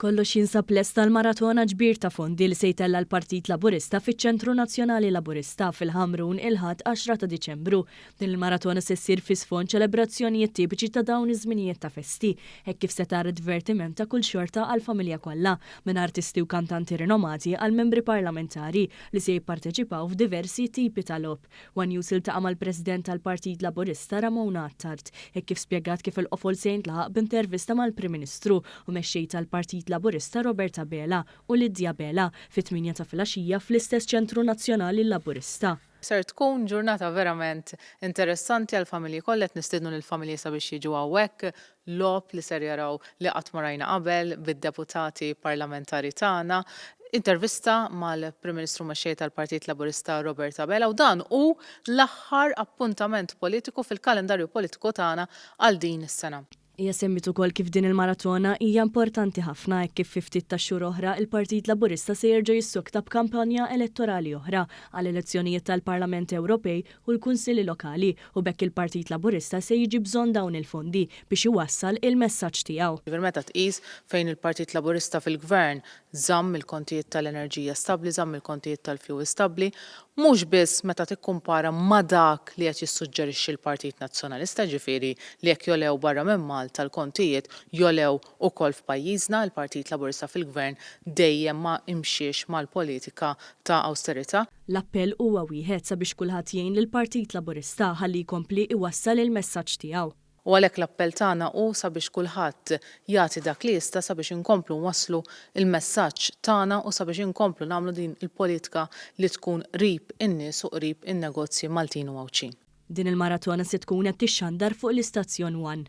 Kollox jinsab lest għall-maratona ġbir ta' fondi li se jtella' l-Partit Laburista fiċ-Ċentru Nazzjonali Laburista fil-Ħamrun il-Ħadd 10 ta' Diċembru. Din il-maratona se ssir fi sfond ċelebrazzjonijiet tipiċi ta' dawn iż-żminijiet ta' festi, hekk kif se tara divertiment ta' kull xorta għall-familja kollha, minn artisti u kantanti rinomati għal membri parlamentari li se jipparteċipaw f'diversi tipi ta' logħob. One News iltaqa' mal-President tal-Partit Laburista Ramona Attard, hekk kif spjegat kif il-qofol se jintlaħaq b'intervista mal-Prim Ministru u Mexxej tal-Partit Laburista Robert Abela u Lydia Abela fit-tmienja ta' filgħaxija fl-istess Ċentru Nazzjonali Laburista. Ser tkun ġurnata verament interessanti għall-familji kollha, qed nistiednu lill-familji sabiex jiġu hawnhekk, logħob li ser jaraw li qatt ma rajna qabel bid-deputati parlamentari tagħna, intervista mal-Prim Ministru Mexxej tal-Partit Laburista Robert Abela u dan hu l-aħħar appuntament politiku fil-kalendarju politiku tagħna għal din is-sena. Hija semmiet ukoll kif din il-maratona hija importanti ħafna hekk kif fi ftit tax-xhur oħra il-Partit Laburista se jerġa' jissokta b'kampanja elettorali oħra għall-elezzjonijiet tal-Parlament Ewropej u l-Kunsilli Lokali u b'hekk il-Partit Laburista se jiġi bżonn dawn il-fondi biex iwassal il-messaġġ tiegħu. Jiġifieri meta tqis fejn il-Partit Laburista fil-Gvern żamm il-kontijiet tal-enerġija stabbli, żamm il-kontijiet tal-fjuwil stabbli, mhux biss meta tikkumpara ma' dak li qed jissuġġerixxi l-Partit Nazzjonalista, jiġifieri li jekk jogħlew barra minn Malta l-kontijiet jogħlew ukoll f'pajjiżna, il-Partit Laburista fil-Gvern dejjem ma imxiex mal-politika ta' awsterità. L-appell huwa wieħed sabiex kulħadd jgħin lill-Partit Laburista ħalli jkompli iwassal il-messaġġ tiegħu. U għalhekk l-appell tagħna hu sabiex kulħadd jagħti dak li jista' sabiex inkomplu nwasslu l-messaġġ tagħna u sabiex inkomplu nagħmlu din il-politika li tkun qrib in-nies u qrib in-negozji Maltin u Għawdxin. Din il-maratona se tkun qed tixxandar fuq l-istazzjon one.